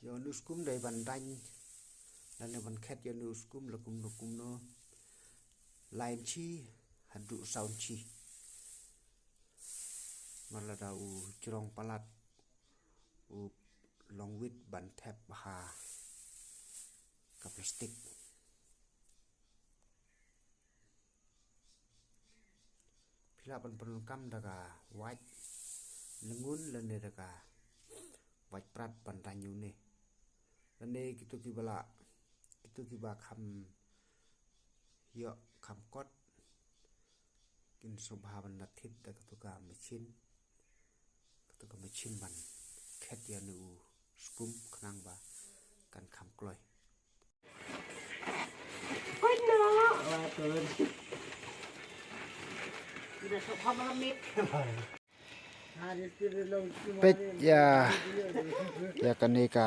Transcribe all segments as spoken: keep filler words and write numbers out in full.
Ïa une u skum dei ban daiñ lane ban khet ïa une u skum la kumno kumno, lai inchi haduh saw inchi. Namar lada u jrong palat u long wit ban thep ha ka plastik. Phi lah ban pyndonkam da ka wait lyngngun lane da ka wait prat ban daiñ ïa une. Lane kito kiba lah, kito kiba kham ïoh kham kot, kin sngewbha ban da thied da kato ka machine, kato ka machine ban khet ïa une u skum khnang ba kan kham kloi. Peit ïa, ïa kane ka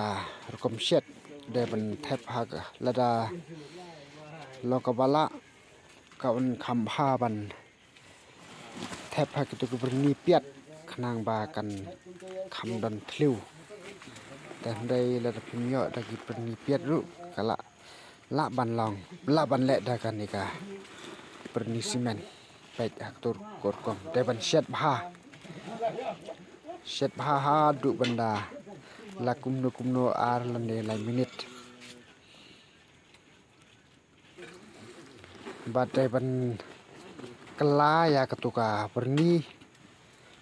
rukom shet dei ban thep ha ka, lada long kaba lah, ka un kham bha ban thep ha kito ki byrni piat khnang ba kan kham don thliew. Te hynrei lada phim ïoh da ki byrni piat ruh ka lah, lah ban long, lah ban leh da kane ka byrni cement. Peit ha kato ka rukom dei ban shet bha. Shet bha haduh ban da la kumno kumno ar lane lai minit. Bad dei ban kylla ïa kato ka byrni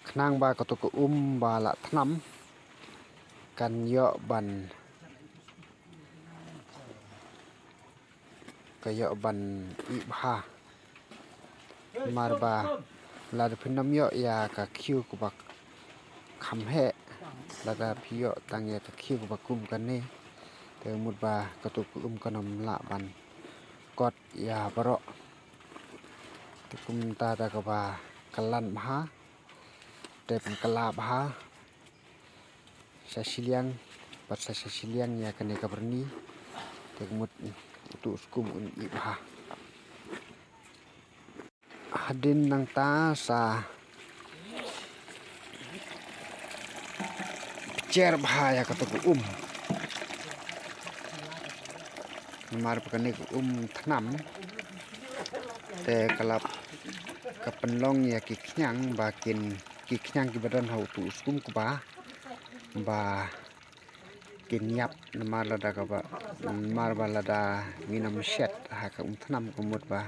khnang ba kato ka um ba la thnam kan ïoh ban, ka ïoh ban ih bha. Namar ba lada phin ym ïoh ïa ka khiew kaba kham heh, lada phi ïoh tang ïa ka khiew kaba kum kane, te mut ba kato ka um kan ym lah ban kot ïa baroh. Te kumta da kaba kyllan bha, te pynkylla bha sha shiliang, bad sa sha shiliang ïa kane ka byrni, te mut uto u skum un ih bha. Hadien nangta sa jer bha ïa kato ka um. Namar ba kane ka um thnam, te ka lah ka pynlong ïa ki khñiang ba kin, ki khñiang kiba don ha uto u skum kba, ba kin ïap namar lada kaba, namar ba lada ngin ym shet ha ka um thnam ka mut ba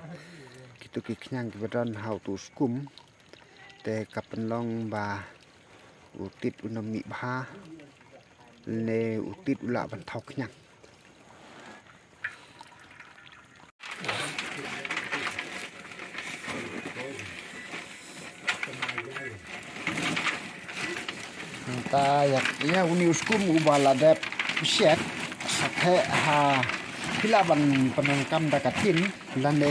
kito ki khñiang kiba don ha uto u skum te ka pynlong ba u tit un ym mih bha, ne u tit u lah ban thaw khñiang. Nangta ïa, ïa une u skum uba la dep shet, sa theh ha, phi lah ban pyndonkam da ka tin, lane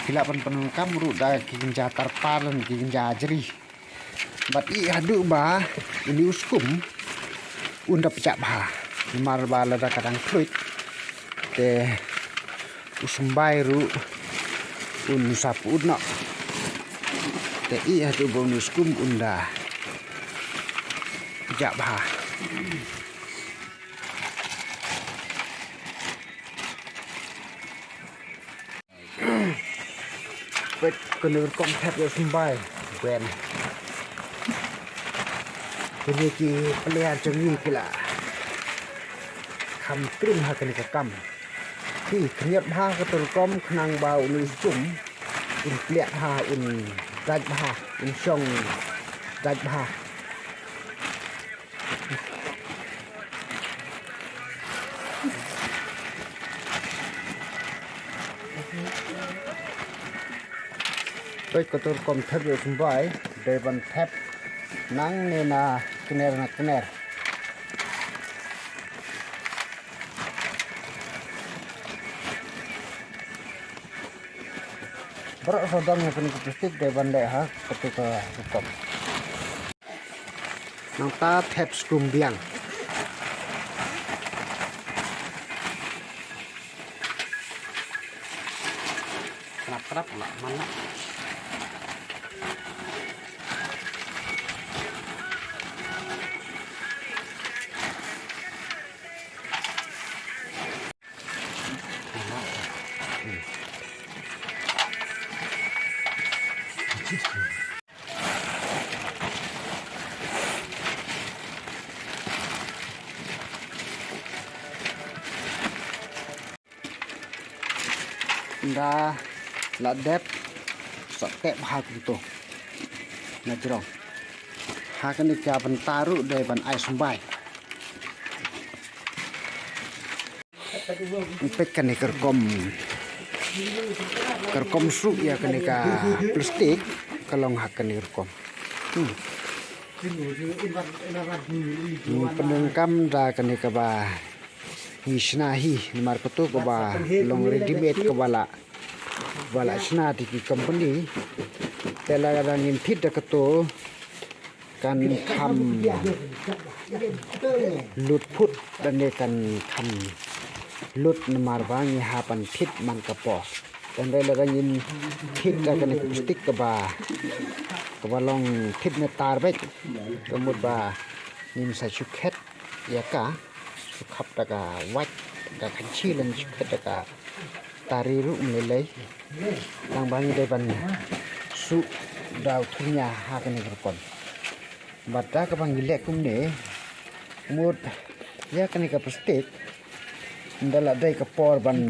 phi lah ban pyndonkam ruh da ki kynja tarpar lane ki kynja jri. Bad ih haduh ba une u skum un da pjah bha. Namar ba lada ka dang khluit te u symbai ruh un sa pyut noh. Te ih haduh ba une u skum un da pjah bha. Peit kane ka rukom thep ïa u symbai. Wen. Kine ki player jong ngi ki la kham krim ha kane ka kam. Ki khynñiot bha kato ka rukom khnang ba une u skum un pliah bha, un dait bha, un shong dait bha. Peit kato ka rukom thep ïa u symbai, dei ban thep nangne na kner na kner. Baroh sawdong ïa kane ka plastik dei ban leh ha kato ka rukom. Nangta thep skum biang. Krap krap lah man lah. Nda la dep sa tep ha kumto na jrong. Ha kane ka bynta ruh dei ban ai symbai. Peit kane ka rukom, ka rukom suk ïa kane ka plastik ka long ha kane ka rukom. Hmm. Hmm, pyndonkam da kane kaba ngi shna hi, namar katu kaba long readymade kaba la, ba la shna da ki company. Te lada ngin thied da katu kan kham lut phut, lane kan kham lut namar ba ngi hap ban thied man ka por. Te hynrei lada ngin thied da kane ka plastik kaba, kaba long thied ne tar beit, ka mut ba ngin sa shu khet ïa ka, shu khap da ka wait, ka khanchi lane shu khet da ka tari ruh ym lei lei. Tang ba ngi dei ban suk da u thurnia ha kane ka rukom. Bad da kaba ngi leh kumne, mut ïa kane ka plastik, nda la dei ka por ban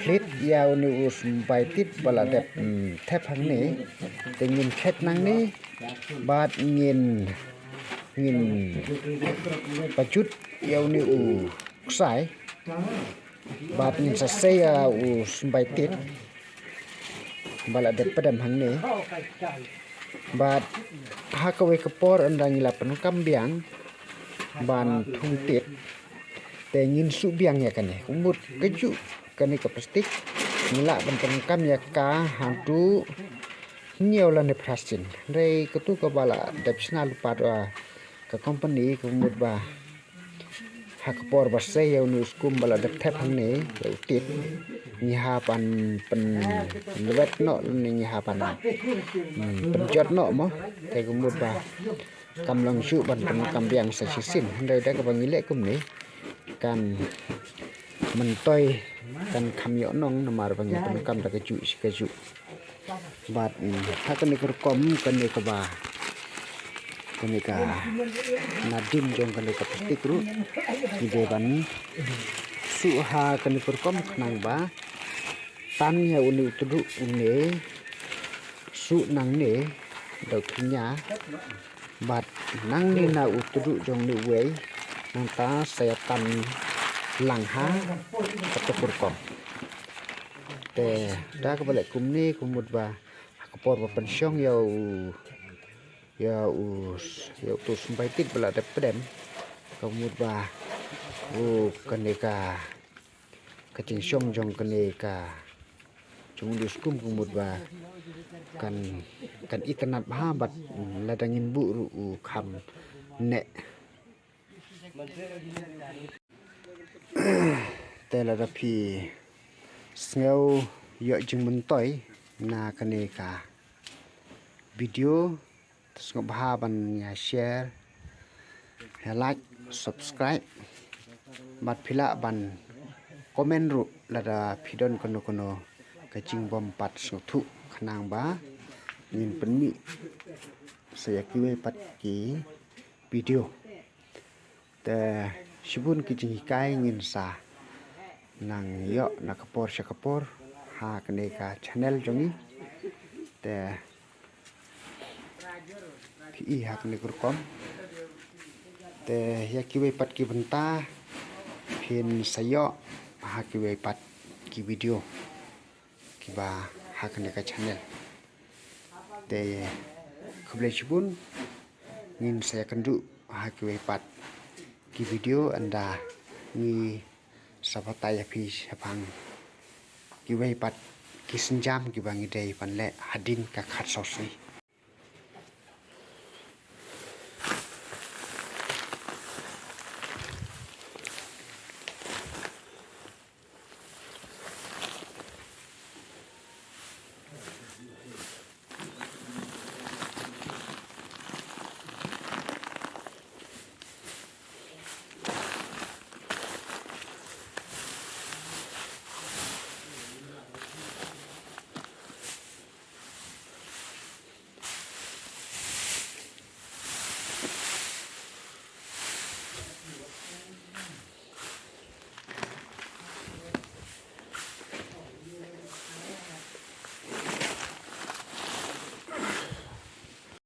phlit ïa une u symbai tit ba la dep, mm, thep hangne, te ngin khet nangne, bad ngin, ngin pajut ïa une u ksai, bad ngin sa sei ïa u symbai tit ba la dep pdem hangne. Bad ha kawei ka por ynda ngi la pyndonkam biang ban thung tit, te ngin suk biang ïa kane. Kumut kajuh kane ka plastik ngi lah ban pyndonkam ïa ka hangtu hynñiew lane phra sien. Hynrei katu kaba la dep shna lypa da ka company, ka mut ba ha ka por ba sei ïa une u skum ba la dep thep hangne ïa u tit, ngi hap ban pynlwet noh lane ngi hap ban, hmm, pynjot noh mo. Te ka mut ba kam long shuh ban pyndonkam biang sa shisien. Hynrei da kaba ngi leh kumne kan myntoi, kan kham ïoh nong namar ba ngi pyndonkam da kajuh shi kajuh. Bad, mm, ha kane ka rukom kane kaba, kane ka nadien jong kane ka plastik ruh ngi dei ban suk ha kane ka rukom khnang ba tan ïa une u tduh une, suk nangne da u thurnia. Bad nangne na u tduh jong une uwei, nangta sa ïa tan lang ha katu ka rukom. Te da kaba leh kumne ka mut ba ha ka por ba pynshong ïa u, ïa u, ïa utu u symbai tit ba la dep pdem, ka mut ba u kane ka, ka jingshong jong kane ka jong une u skum ka mut ba kan, kan itynnad bha bad lada ngin buh ruh u kham neh. Te lada phi sngew ïoh jingmyntoi na kane ka video, te sngewbha ban ïa share, ïa like, subscribe. Bad phi lah ban comment ruh lada phi don kano kano ka jingbym pat sngewthuh khnang ba ngin pynmih sa ïa kiwei pat ki video. Te shibun ki jinghikai ngin sa nang ïoh na ka por sha ka por ha kane ka channel jong ngi. Te phi i ha kane ka rukom. Te ïa kiwei pat ki bynta phin sa ïoh ha kiwei pat ki video kiba ha kane ka channel. Te khublei shibun, ngin sa ïakynduh ha kiwei pat ki video ynda ngi sa batai ïa phi shaphang kiwei pat ki sienjam kiba ngi dei ban leh hadien ka khatsaw sngi.